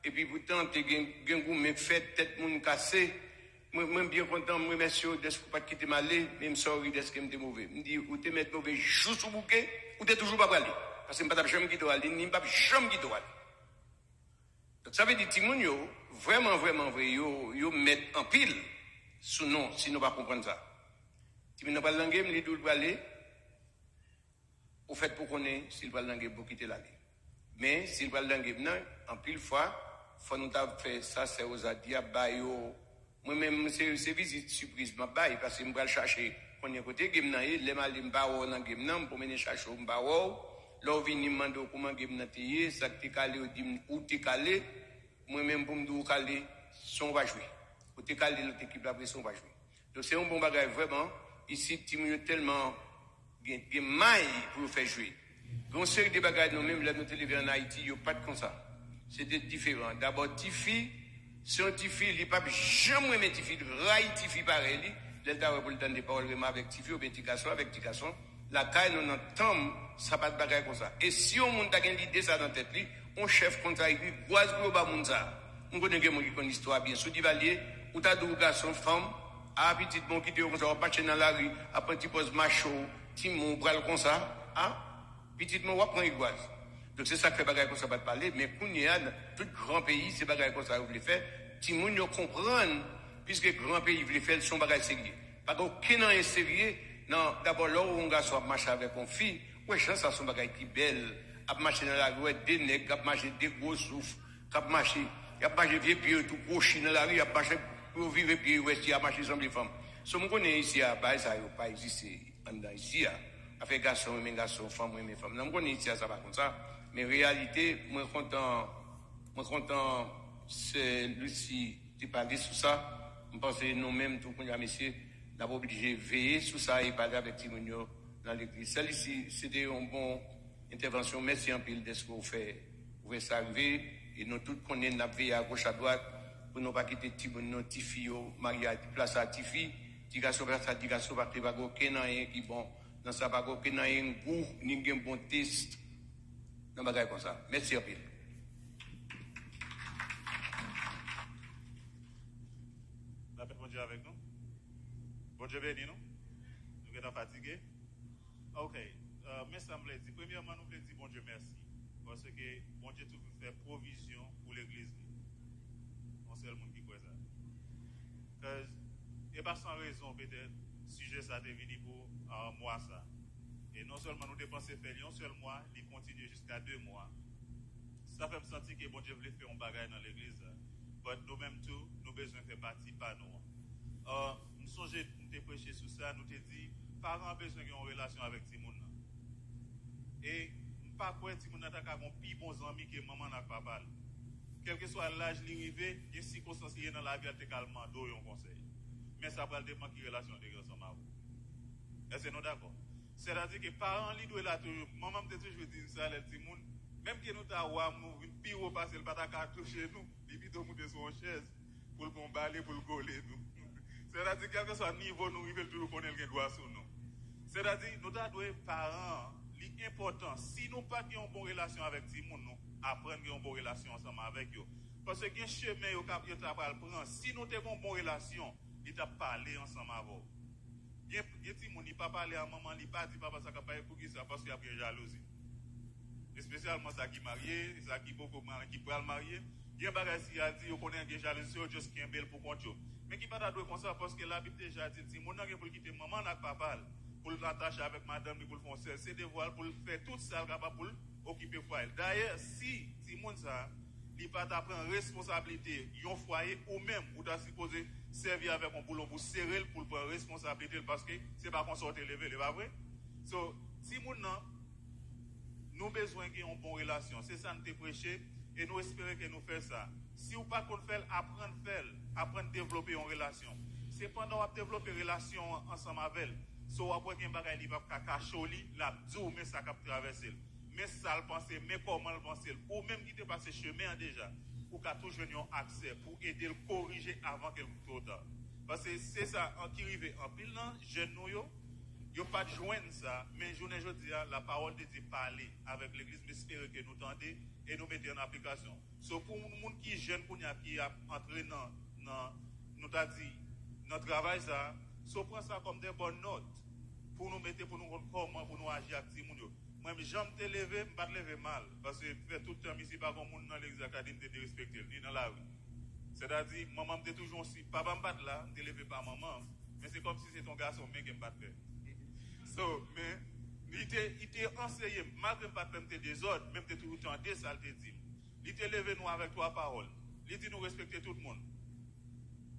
Epi poutan, te gen, gen goumen k fèt, tèt moun kase. Mwen, mwen byen kontan, m remèsye w dèske w pa t kite m ale, men m sòri dèske m te move. M di, ou te mèt move jous ou bouke, ou te toujou pa prale. Paske m pa t ap janm kite w ale, ni m p ap janm kite w ale. Donk, sa vle di timoun yo, vrèman, vrèman vre, yo, yo mèt anpil sou nou, si nou pa konprann sa. Timoun nan pral nan game, li di w l prale, ou fèt pou konnen si l pral nan game pou kite l ale. Men, si l pral nan game nan, anpil fwa, fò nou ta fè sa sè Rosa di a, ba yo, mwen menm, se, se vizit sipriz m ap bay, paske m pral chache konnen kote game nan ye, lè m ale, m pa wè w nan game nan, m pwomennen chache w, m pa wè w. Lè w vini, m mande w kouman game nan te ye, sa k te kale, ou di m ou te kale. Mwen menm, pou m di w kale, se w pa jwe. Ou te kale lòt ekip la, apre se w pa jwe. Donk, se yon bon bagay vrèman. Isit, timoun yo tèlman gen, gen may pou yo fè jwe. Gen yon seri de bagay, nou menm, lè nou te leve ann Ayiti, yo pa t konsa. Se te diferan. Dabò, tifi, se yon tifi, li p ap janm renmen tifi, li ray tifi parèy li. Lè l ta wè pou l tande pawòl renmen avèk tifi oubyen ti gason avèk ti gason, lakay nou nan tan m, sa pa t bagay konsa. E si yon moun ta gen lide sa nan tèt li, yon chèf konsa, rigwaz pou yo ba moun sa. M konnen gen moun ki konn istwa byen. Sou Divalye, ou ta di w gason, fanm, a, pitit mwen, w kite yo konsa, w ap mache nan lari, ap pran ti pòz macho, timoun, w pral konsa, a, pitit mwen, w ap pran rigwaz. Donk, se sa k fè bagay konsa pa t pale, men kounye a, nan tout gran peyi, se bagay konsa yo vle fè. Timoun yo konprann, piske gran peyi vle fè l, se yon bagay serye. Pa gen okenn anyen serye nan, dabò, lè w wè yon gason ap mache avèk yon fi, w wè jan sa se yon bagay ki bèl, ap mache nan lari, w wè de nèg k ap mache, de gwo souf, k ap mache, y ap mache, vye pye yo tou kwochi nan lari, y ap mache, pou yo vire pye yo, w wè si y ap mache sanble fanm. So, m konnen isi a, bagay sa yo pa egziste anndan isi a. Afè gason renmen gason, fanm renmen fanm. Nan m konnen isi a sa pa konsa, men reyalite, mwen kontan, mwen kontan sè Lucy te pale sou sa. M panse nou menm tou kounye a mesye, n ap oblije veye sou sa e pale avèk timoun yo nan legliz. Sè Lucy, se te yon bon entèvansyon. Mèsi anpil dèske w fè, w fè sa rive. E nou tout konnen n ap veye agoch adwat pou nou pa kite timoun nou, tifi yo marye a plas a tifi, ti gason plas a ti gason, paske pa gen okenn anyen ki bon nan sa, pa gen okenn anyen gou ni gen bon test nan bagay konsa. Mèsi anpil. Lapè Bondye avèk nou. Bondye beni nou. Nou gentan fatige. Ok. Euh, men sa m vle di. Premyèman, nou vle di Bondye mèsi. Paske Bondye toujou fè pwovizyon pou legliz li. Yon sèl moun ki kwè sa. Cause, e pa san rezon, petèt, sijè sa te vini pou, euh, mwa sa. E non sèlman nou te panse fè l yon sèl mwa, li kontinye jiska de mwa. Sa fè m santi ke Bondye vle fè yon bagay nan legliz la. But nou menm tou, nou bezwen fè pati pa nou an. Euh, m sonje m te preche sou sa, nou te di, paran an bezwen gen yon relasyon avèk timoun nan. E m pa kwè timoun nan ta ka gen yon pi bon zanmi ke manman l ak papa l. Kèlkeswa laj li rive, gen sikonstans li ye nan lavi a, l te ka al mande w yon konsèy. Men sa pral depann ki relasyon l te gen ansanm avè w. Èske nou dakò? Sètadi ke paran li dwe la toujou. Manman m te toujou di m sa lè l timoun. Menm ke nou ta wa m, nou vin pi wo pase l, pa ta ka touche nou. Li pito moute sou yon chèz pou l pran yon bale pou l kole nou. Sètadi kèlkeswa nivo nou rive, l toujou konnen l gen dwa sou nou. Sètadi nou ta dwe paran an, li enpòtan. Si nou pa t gen yon bon relasyon avèk timoun nou, aprann gen yon bon relasyon ansanm avèk yo. Paske gen chemen yo k ap, yo ta pral pran. Si nou te gen yon bon relasyon, li t ap pale ansanm avè w. Gen, gen timoun, li pa pale a manman, li pa di papa sa k ap pale. Poukisa? Paske y ap gen jalouzi. Espesyalman sa ki marye, sa ki poko marye, ki pral marye. Gen bagay si y a di, yo konnen gen jalouzi, yo just kenbe l pou kont yo. Men ki pa ta dwe konsa, paske Labib deja di, timoun nan gen pou l kite manman l ak papa l, pou l atache avèk madanm li, pou l fè yon sèl. Se devwa l pou l fè tout sa l kapab pou l okipe fwaye l. Dayè, si timoun sa a, li pa ta pran responsablite yon fwaye, ou menm, ou ta sipoze sèvi avèk yon boulon pou sere l, pou l pran responsablite l, paske se pa konsa w te leve l, e pa vre? So, timoun nan, nou bezwen gen yon bon relasyon. Se sa n te preche, e nou espere ke nou fè sa. Si w pa konn fè l, aprann fè l. Aprann devlope yon relasyon. Se pandan w ap devlope relasyon an ansanm avè l, so w ap wè gen bagay li p ap ka kache w li, l ap di w men sa k ap travèse l. Men sa l panse, men kòman l panse l. Ou menm ki te pase chemen an deja, ou ka tou jwenn yon aksè pou ede l korije avan ke l two ta. Paske se sa an ki rive anpil nan jèn nou yo, yo pa t jwenn sa, men jounen jodi a, lapawòl de Dye pale avèk legliz, m espere ke nou tande e nou mete an aplikasyon. So, pou moun, moun ki jèn kounye a, ki ap antre nan, nan, nou ta di, nan travay sa a, so pran sa kòm de bòn nòt pou nou mete, pou nou konn kòman pou nou aji ak timoun yo. Mwen, jan m te leve, m pa t leve mal, paske m fè tout tan m isi, pa gen moun nan legliz la ka di m te derespekte l, ni nan lari. Sètadi, manman m te toujou yon si, papa m pa t la, m te leve pa manman m, men se kòmsi se t yon gason men ke m pa t fè. So, men, li te, li te anseye m, malgre m pa t fè, m te dezòd, men m te toujou tande sa l te di m. Li te leve nou avèk twa pawòl. Li di nou respekte tout moun.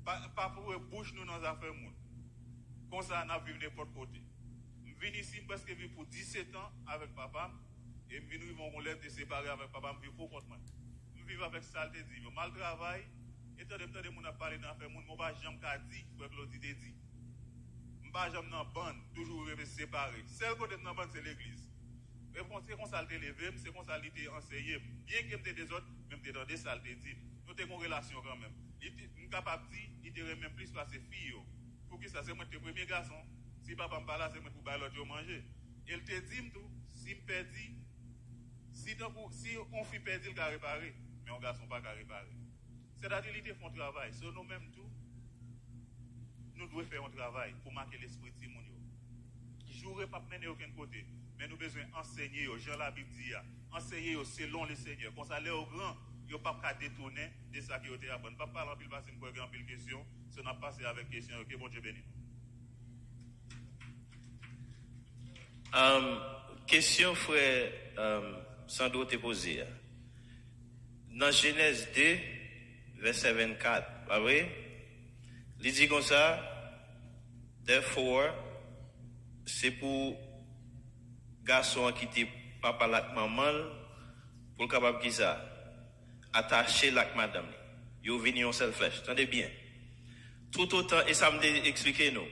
Pa, pa foure bouch nou nan zafè moun. Konsa, n ap viv nenpòt kote. M vin isi, m prèske viv pou disèt an avèk papa m, e m vin rive yon lè m te separe avèk papa m, viv pou kont mwen. M viv avèk sa l te di m yo. M al travay, e tande, m tande moun ap pale nan afè moun, men w pa janm ka di, frè Claudy te di. M pa janm nan bann, toujou rete separe. Sèl kote m nan bann, se legliz. E kon, se konsa l te leve m, se konsa li te anseye m. Byenke m te dezòd, men m te tande sa l te di m. Nou te gen yon relasyon kanmenm. Li te, m kapab di, li te renmen m plis pase fi yo. Poukisa? Se mwen ki te premye gason. Si papa m pa la, se mwen pou bay lòt yo manje. E l te di m tou, si m pèdi, si tankou, si yon fi pèdi, l ka repare, men yon gason pa ka repare. Sètadi, li te fè yon travay. So, nou menm tou, nou dwe fè yon travay pou make lespri timoun yo. Joure p ap mennen yo okenn kote, men nou bezwen ansenye yo, jan Labib di a. Ansenye yo selon Lesenyè. Konsa, lè yo gran, yo p ap ka detounen de sa ke yo te aprann. M p ap pale anpil paske m kwè gen anpil kesyon, so n ap pase avèk kesyon yo. Ke Bondye beni nou. Um, kesyon frè um, Sandro te poze a. Nan Jenèz de, vèsè vennkat, pa vre? Li di konsa, therefore, se pou gason an kite papa l ak manman l pou l kapab kisa? Atache l ak madanm li. Yo vini yon sèl flèch. Tande byen. Toutotan, e sa m te eksplike nou,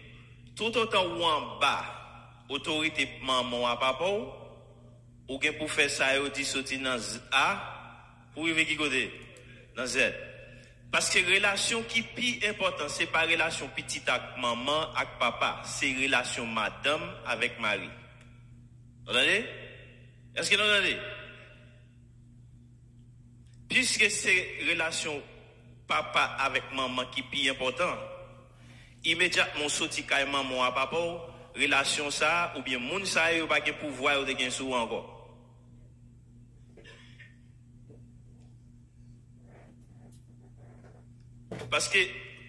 toutotan ou anba otorite manman w a papa w, ou gen pou fè sa yo di soti nan z a pou rive ki kote? Nan zèd. Paske relasyon ki pi enpòtan, se pa relasyon pitit ak manman, ak papa, se relasyon madanm avèk mari. Nou tande? Èske nou tande? Piske se relasyon papa avèk manman ki pi enpòtan, imedyatman w soti kay manman w a papa w, relasyon sa a oubyen moun sa yo, yo pa gen pouvwa yo te gen sou ou ankò. Paske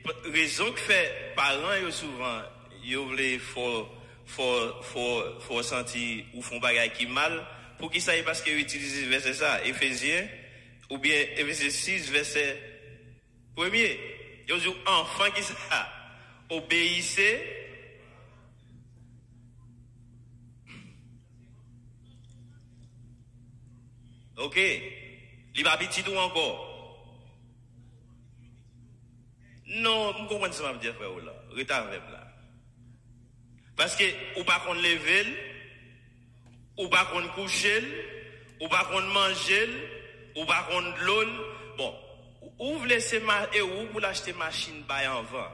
p- rezon k fè paran yo souvan yo vle fè w- fè w- fè w- fè w santi ou fè yon bagay ki mal. Poukisa? E paske yo itilize vèsè sa, Efezyen, oubyen Efezyen sis, vèsè premye. Yo di w anfan ki sa? Obeyissez. Ok. Li pa pitit ou ankò. Non, m konprann sa m ap di a, frè w la. Ret avè m la. Paske ou pa konn leve l, ou pa konn kouche l, ou pa konn manje l, ou pa konn dlo l. Bon, ou vle se ma, e ou pou l achte machin bay anvan.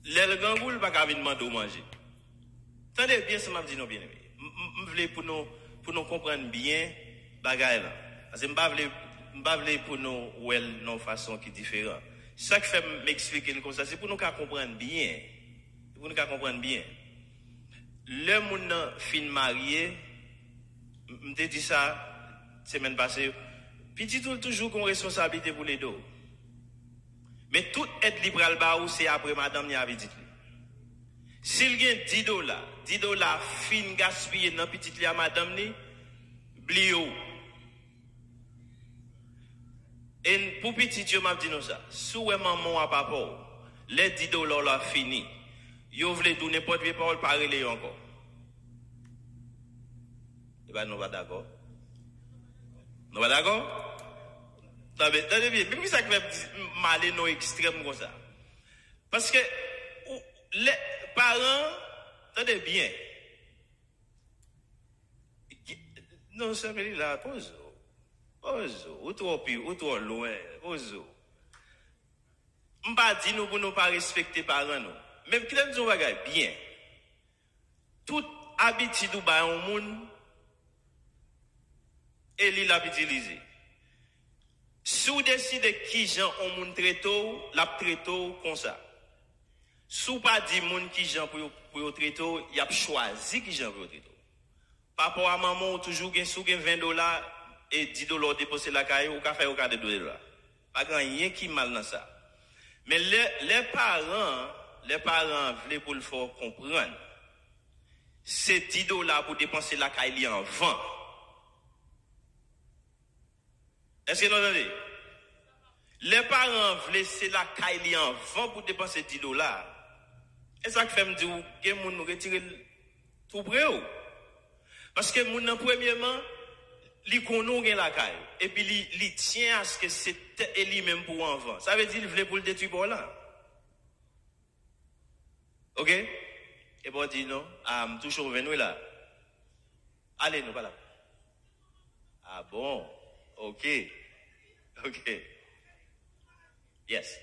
Lè l grangou, l pa ka vin mande w manje. Tande byen sa m ap di nou, byeneme. M, m, m vle pou nou, pou nou konprann byen bagay la. Paske m pa vle, m pa vle pou nou wè l nan yon fason ki diferan. Sa k fè m eksplike l konsa, se pou nou ka konprann byen. Se pou nou ka konprann byen. Lè moun nan fin marye, m, m te di sa semèn pase, pitit ou toujou gen yon responsablite pou l ede w. Men tout èd li pral ba ou, se apre madanm li a pitit li. Si l gen dis dola, dis dola fin gaspiye nan pitit li a madanm li, bliye w. E pou pitit yo, m ap di nou sa. Si w wè manman w a papa w, lè dis dola w la fini, yo vle di w nenpòt vye pawòl, pa rele yo ankò. E pa nou pa dakò. Nou pa dakò? Tande, tande byen. Men ki sa k fè m di, m ale nan ekstrèm konsa? Paske ou, lè, paran, tande byen. Non, sè Melila, poze w. Poze w. Ou twò pi, ou twò lwen. Poze w. M pa di nou pou nou pa respekte paran nou. Men kite m di yon bagay byen. Tout abitid ou bay yon moun, e li l ap itilize. Si w deside kijan yon moun trete w, l ap trete w konsa. Si w pa di moun kijan pou yo, pou yo trete w, y ap chwazi kijan pou yo trete w. Papa w a manman w toujou gen, si w gen ven dola, e dis dola w depanse lakay ou, ou ka fè yo kado de dola. Pa gen anyen ki mal nan sa. Men lè, lè paran, lè paran an vle pou l fè w konprann, se dis dola pou depanse lakay li anvan. Èske nou tande? Lè paran an vle se lakay li anvan pou depanse dis dola. E sa k fè m di w, gen moun nou retire l tou pre w. Paske moun nan, premyeman, li konnen w gen lakay. Epi li, li tyen aske se tèt e li menm pou w anvan. Sa vle di l vle pou l detwi pa w la. Ok? E pa w di non. A, m touche w venn wi la. Ale, nou pa la. A bon? Ok. Ok. Yes.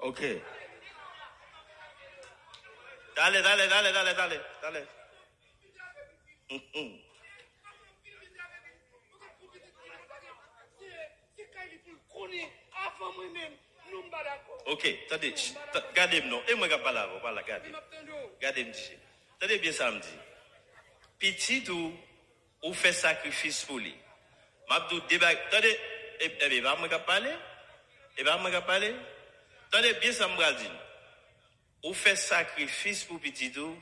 Ok. Talè, talè, talè, talè, talè, talè. Mm, mm. Ok, tande, ch- ta- gade m non. E mwen k ap pale avè w, pa la, gade. Gade m, di. Tande byen sa m di. Pitit ou, ou fè sakrifis pou li. M ap di w de bagay. Tande, e, e, e pa mwen k ap pale? E pa mwen k ap pale? Tande byen sa m pral di nou. Ou fè sakrifis pou pitit ou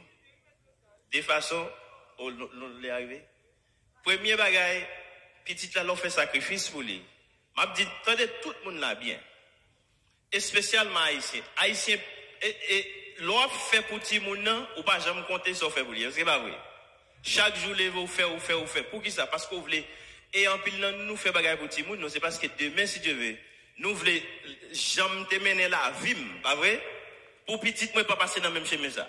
de fason, o, nou, nou lè a rive. Premye bagay, pitit la, lè w fè sakrifis pou li. M ap di, tande tout moun la byen. Espesyalman Ayisyen. Ayisyen, e, e, lè w ap fè pou timoun nan, ou pa janm konte sa w fè pou li. Èske pa vre? Chak jou leve, ou fè, ou fè, ou fè. Poukisa? Paske w vle. E anpil nan nou fè bagay pou timoun nou, se paske demen, si Dye ve, nou vle, jan m te mennen lavi m, pa vre? Pou pitit mwen pa pase nan menm chemen sa.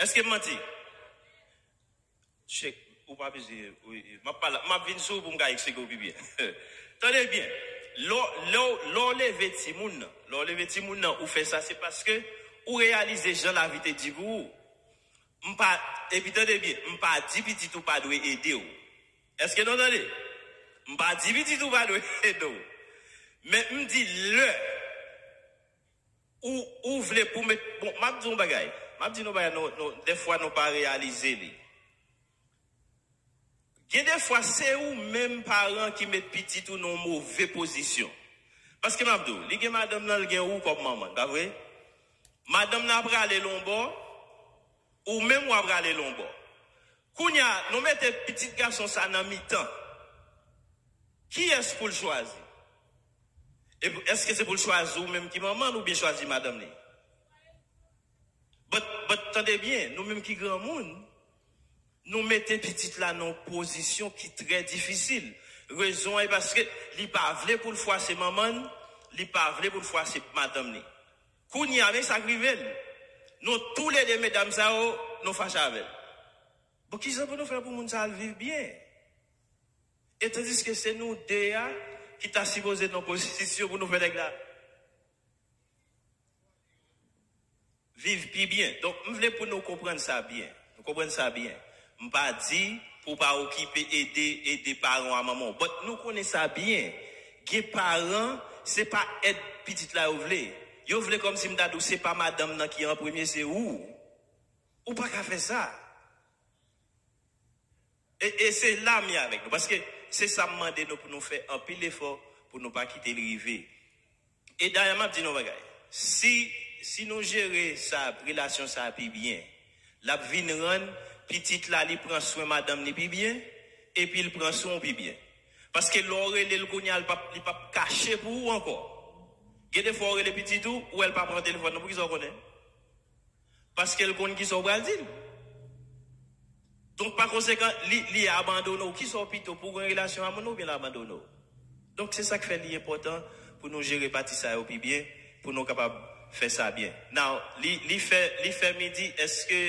Èske m manti? Chèk, ou pa bezwen, wi, wi. M ap pale, m ap vin sou ou pou m ka eksplike w pi byen. Tande byen. Lè w, lè w, lè w leve timoun nan, lè w leve timoun nan, ou fè sa, se paske ou reyalize jan lavi te di pou ou. M pa, epi tande byen, m pa di pitit ou pa dwe ede w. Èske nou tande? M pa di pitit ou pa dwe ede w. Men m di lè ou, ou vle pou met, bon, m ap di yon bagay. M ap di yon bagay, nou, nou, dèfwa nou pa reyalize li. Gen dèfwa, se ou menm paran ki met pitit ou nan yon move pozisyon. Paske m ap di w, li gen madanm nan, li gen ou kòm manman, pa vre? Madanm nan ap rale l yon bò, ou menm w ap rale l yon bò. Kounye a, nou mete pitit gason sa nan mitan. Kiyès pou l chwazi? E pou, èske se pou l chwazi ou menm ki manman l oubyen chwazi madanm li? But, but tande byen, nou menm ki granmoun, nou mete pitit la nan yon pozisyon ki trè difisil. Rezon an e paske li pa vle pou l fwase manman l, li pa vle pou l fwase madanm li. Kounye a, men sa k rive l. Nou toulede medam sa yo, nou fache avè l. Bon, kijan pou nou fè pou moun sa al viv byen? E tandiske se nou de a ki ta sipoze nan pozisyon pou nou fè nèg la viv pi byen. Donk, m vle pou nou konprann sa byen. Nou konprann sa byen. M pa di pou w pa okipe ede, ede paran w a manman w. But nou konnen sa byen. Gen paran, se pa èd pitit la yo vle. Yo vle kòmsi m ta di w se pa madanm nan ki an premye, se ou. Ou pa ka fè sa. E, e se la m ye avèk nou. Paske se sa m mande nou pou nou fè anpil efò pou nou pa kite l rive. E dayè, m ap di nou yon bagay. Si, si nou jere sa, relasyon sa a pi byen, l ap vin rann pitit la, li pran swen madanm li pi byen, epi l pran swen w pi byen. Paske lè w rele l kounye a, li p ap, li p ap kache pou ou ankò. Gen de fwa w rele pitit ou, ou wè l pa pran telefòn nan. Poukisa w konnen? Paske l konn kisa w pral di l. Donk, pa konsekan, li, li abandone w. Kisa w pito, pou w gen relasyon a moun nan oubyen l abandone w? Donk, se sa k fè li enpòtan pou nou jere pati sa yo pi byen, pou nou kapab fè sa byen. Now, li, li fè, li fè midi, èske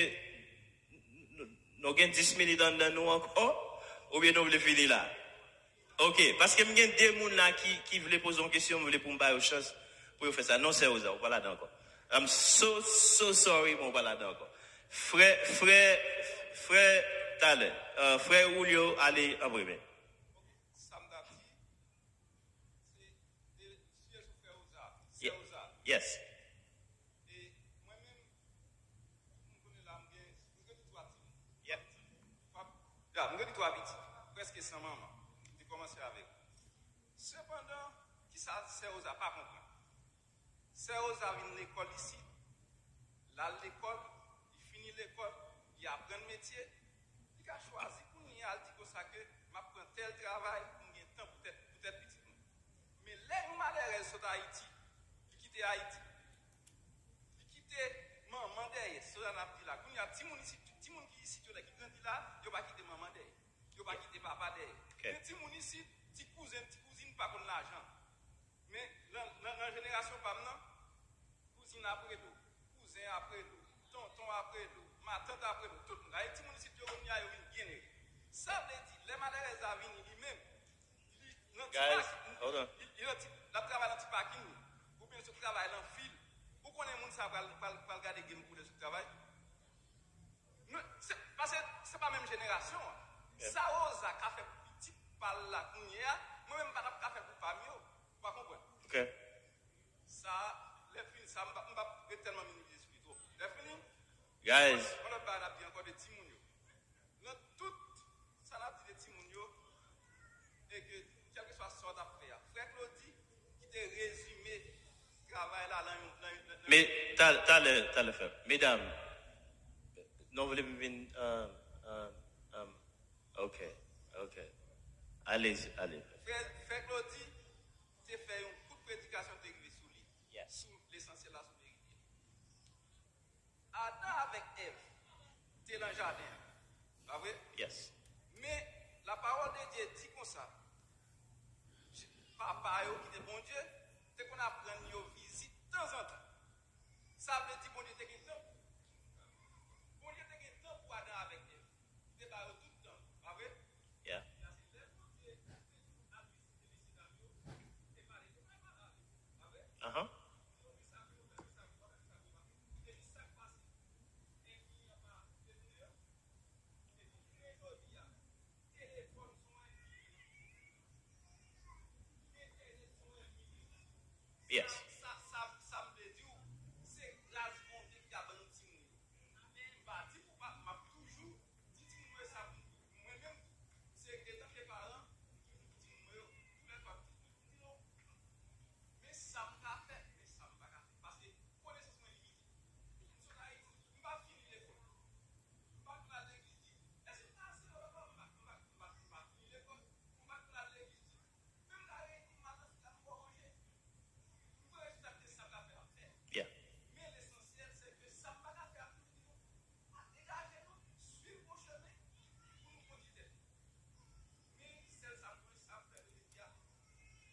nou, nou gen dis minit anndan nou ankò, oubyen nou vle fini la? Ok, paske m gen de moun la ki, ki vle poze yon kesyon, m vle pou m ba yo chans pou yo fè sa. Non, sè Rosa, ou pa ladan ankò. I'm so, so sorry, men ou pa ladan ankò. Frè, frè, frè, talè, euh, frè Julio ale an premye. Sa m t ap di, se de sijè sou frè Rosa. Sè Rosa. Yes. E mwen menm, m konnen la, m gen, m gen twa timoun. Yep. Twa, ya, m gen twa pitit, prèske san manman. M te kòmanse avèk ou. Sepandan, kisa sè Rosa pa konprann? Sè Rosa vin lekòl isit, l al lekòl, li fini lekòl, li aprann metye, li ka chwazi kounye a, l di konsa ke m ap pran tèl travay pou m gen tan pou tèt, pou tèt pitit mwen. Men lè yon malèrèz sot Ayiti, li kite Ayiti, li kite manman dèyè, se sa n ap di la. Kounye a, timoun isit, timoun ki isit yo, lè ki grandi la, yo pa kite manman dèyè. Yo pa kite papa dèyè. Ok. Gen timoun isit, ti kouzen, ti kouzin pa konn lajan. Men nan, nan, nan jenerasyon pa m nan, kouzin ap rele w, kouzen ap rele w, tonton ap rele w, matant ap rele w, tout moun. Gade timoun isit yo kounye a, yo vin byen ere. Sa vle di, lè malèrèz la vini li menm, li nan ti Guys, pak, hold on. Li, li nan ti, l ap travay nan ti pakin li, oubyen l sot travay nan fil. Ou konnen moun sa pral, pral, pral gade game pou lè sot travay? Nou, se, paske se pa menm jenerasyon an. Yeah. Sa Rosa ka fè pou pitit pa l la kounye a, mwen menm m pa t ap ka fè pou pa m yo. Ou pa konprann? Ok. Sa, lè fini, sa, m pa, m p ap ret tèlman minimize sou li twòp. Lè fini, Guys. Yon lòt bagay n ap di ankò de timoun yo. Nan tout sa n ap di de timoun yo, e ke, kèlkeswa sa w t ap fè a, frè Claudy, ki te rezime travay la nan yon, nan yon, Men, talè, talè, talè, frè. Medam, nou vle m vin, um, um, um, ok, ok. Alezi, ale. Frè, frè Claudy te fè yon kout predikasyon, te rive sou li. Yes. Sou lesansyèl la, sou verite. Adan avèk Èv te nan jaden an, pa vre? Yes. Men, la parole de Dieu di konsa, papa yo ki te Bondye, te konn ap rann yo vizit tanzantan. Sa vle di Bondye te gen tan. Bondye te gen tan pou Adan avèk Èv. Li te ba yo tout tan, pa vre? Yeah. Uh-huh. Yes. Sa, sa, sa m vle di w, se gras Bondye ki ka ban nou timoun yo. M pa di pou pa, m ap toujou di timoun mwen sa pou mwen menm tou. Se etanke paran, m toujou di timoun mwen yo, tou lè m ap di, m di non. Men sa m ka fè, men sa m pa ka fè. Paske konesans mwen limite. M sot Ayiti, m pa fini lekòl. M pa konn al legliz di, èske m ta ase yo ankò? M pa, m pa, m pa, m pa fini lekòl. M pa konn al legliz di, menm la reyini maten, sila m bò manje. M konn rezilta de sa m ka fè, m ap fè. Yeah. Men lesansyèl, se ke sa m pa ka fè a, m toujou di nou, pa degaje nou, swiv bon chemen pou nou kondui tèt nou. Men sèl sa m konnen, sa m fè jodi a,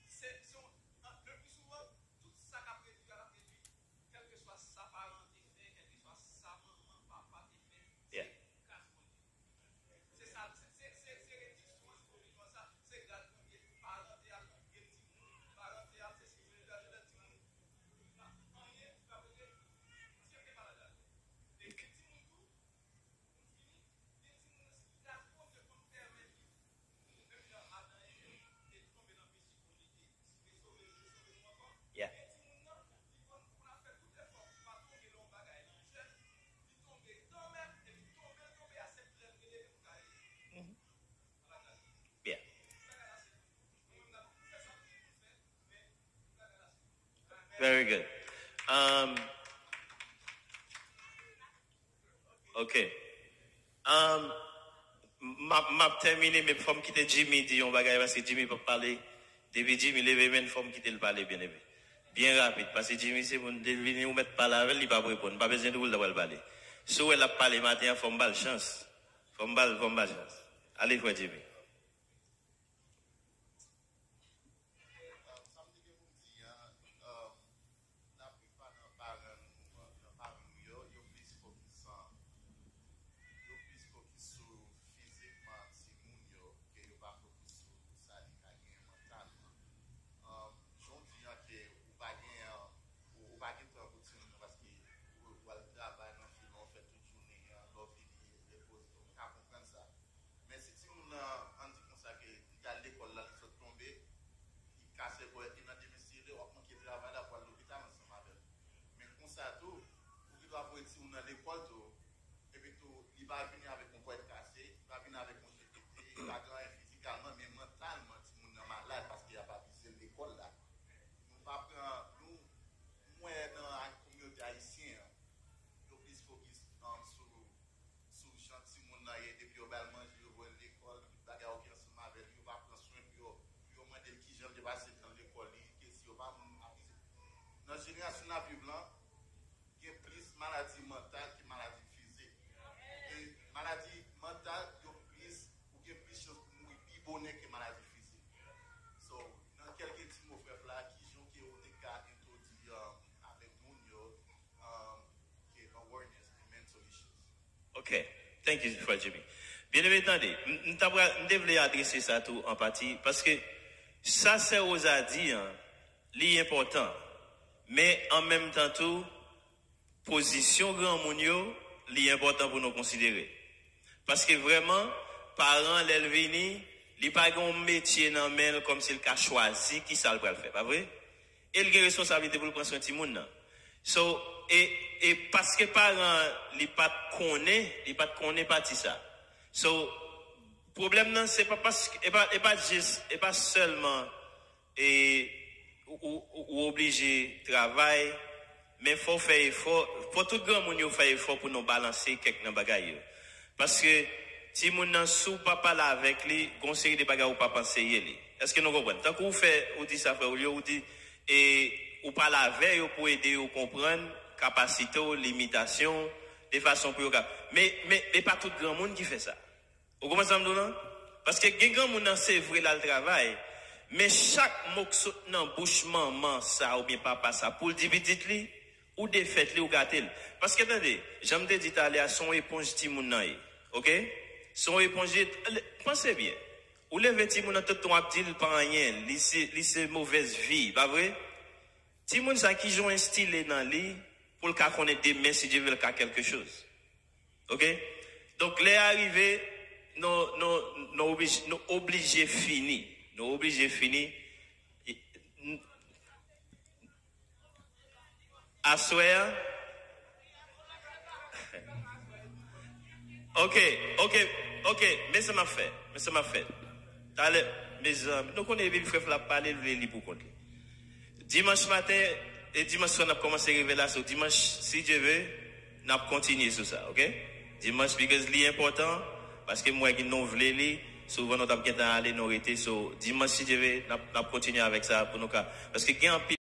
se, se yon, le pli souvan, tout sa k ap redui a, l ap redui, kèlkeswa sa paran te fè, kèlkeswa sa manman, papa te fè, yeah, se gras Bondye. Se sa, se, se, se, se rediksyon an, se pwovizyon an sa, se gras Bondye. Paran te ap gen timoun, paran te ap se si vle gaje lè timoun. Pa anyen, pa vle, se te malad la. E gen timoun tou, m fini, gen timoun nan, si gras Bondye konn pèmèt li, menm jan Adan e Èv te tonbe nan peche, Bondye te retire sove, retire sove nou ankò. Yeah. Men timoun nan, li konn, konn ap fè tout efò pou pa tonbe nan yon bagay nan jèn, li tonbe kanmenm, epi tonbe l tonbe a, se lè l te leve pou l ka rele. Mhm. Yeah. Very good. Um, ok. Um, m ap, m ap tèmine, men fò m kite Jimmy di yon bagay, paske Jimmy p ap pale. Depi Jimmy leve men, fò m kite l pale, byeneme. Byen rapid, paske Jimmy se moun, depi vini ou mèt pale avè l, li p ap reponn. M pa bezwen di w pou l ta pral pale. Si w wè l ap pale maten an, fò m ba l chans. Fò m ba l, fò m ba l chans. Ale, frè Jimmy. Sa m te gen pou m di an, um, laplipa nan paran nou, nan paran nou yo, yo plis fokis an, yo plis fokis sou fizikman timoun yo, ke yo pa fokis sou sa li ka genyen mantalman. Um, jan w di an ke ou pa gen, ou, ou pa gen tan pou timoun nan paske ou, ou al travay nan fil an, ou fè tout jounen an, lè w vini, repoze w, m ka konprann sa. Men si timoun nan, ann di konsa ke li al lekòl la, li sot tonbe, li kase kò, li nan demen, si w ap manke travay la, pou al lopital ansanm avè l. Men konsa tou, ou gen dwa voye timoun nan lekòl tou, epi tou, li pa vini avèk yon pòt kase, li pa vini avèk yon je pete, li pa gen anyen fizikalman, men mantalman, timoun nan malad paske y ap abize l lekòl la. Nou pa pran, nou, m wè nan kominote ayisyen an, yo plis fokis, um, sou sou jan timoun nan ye, depi yo ba l manje, yo voye l lekòl, tout bagay oke ansanm avè l, yo pa pran swen pou yo, pou yo mande l kijan l te pase tan lekòl li, ke si yo pa moun abize. Nan jenerasyon n ap viv lan, gen plis maladi mantal ke maladi fizik. E maladi mantal, yo plis, ou gen plis chans pou mouri pi bonè ke maladi fizik. So, nan kèlke ti mo frè Fla, kijan ke ou te ka entwodui, um, avèk moun yo, um, ke awareness and mental issues. Ok. Thank you, frè Jimmy. Byeneme, tande, m, m ta pral, m te vle adrese sa tou an pati, paske sa sè Rosa di an, li enpòtan. Men an menm tan tou, pozisyon granmoun yo, li enpòtan pou nou konsidere. Paske vrèman, paran an, lè l vini, li pa gen yon metye nan men l kòmsi l ka chwazi kisa l pral fè, pa vre? E l gen responsablite pou l pran swen timoun nan. So, e, e paske paran an, li pa t konnen, li pa t konnen pati sa. So, pwoblèm nan, se pa paske, e pa, e pa jis, e pa sèlman, e, ou, ou, ou, ou oblije travay, Men fò w fè efò, fò tout granmoun yo fè efò pou nou balanse kèk nan bagay yo. Paske timoun nan, si w pa pale avèk li, gon seri de bagay ou p ap anseye li. Èske nou konprann? Tankou ou fè, ou di sa, frè Julio, ou di, e, ou pale avè yo pou ede yo konprann kapasite w, limitasyon w, de fason pou yo ka. Men, men, men pa tout granmoun ki fè sa. Ou konprann sa m di w lan? Paske gen granmoun nan, se vre, l al travay, men chak mo k sot nan bouch manman sa oubyen papa sa pou l di pitit li, ou defèt li, ou gate l. Paske tande, jan m te di talè a, se yon eponj timoun nan ye. Oke? Se yon eponj li ye. Panse byen. Ou leve timoun nan, tout tan w ap di l pa anyen, li se, li se movèz vi, pa vre? Timoun sa, ki jan w enstile nan li pou l ka konnen demen, si Dye vle, l ka kèlke choz? Oke? Donk, lè a rive, nou, nou, nou oblije, nou oblije fini. Nou oblije fini. Aswè a. Oke, oke, oke. Men sa m ap fè. Men sa m ap fè. Talè, mezanmi, nou konnen depi frè Fla ap pale, l vle li pou kont li. Dimanch maten e dimanch swa, n ap kòmanse revelasyon. Dimanch, si Dye vle, n ap kontinye sou sa, oke? Dimanch, because li enpòtan, paske m wè ki nou vle li, souvan nou t ap gentan ale, nou rete. So, dimanch, si Dye vle, n ap, n ap kontinye avèk sa pou nou ka. Paske gen anpil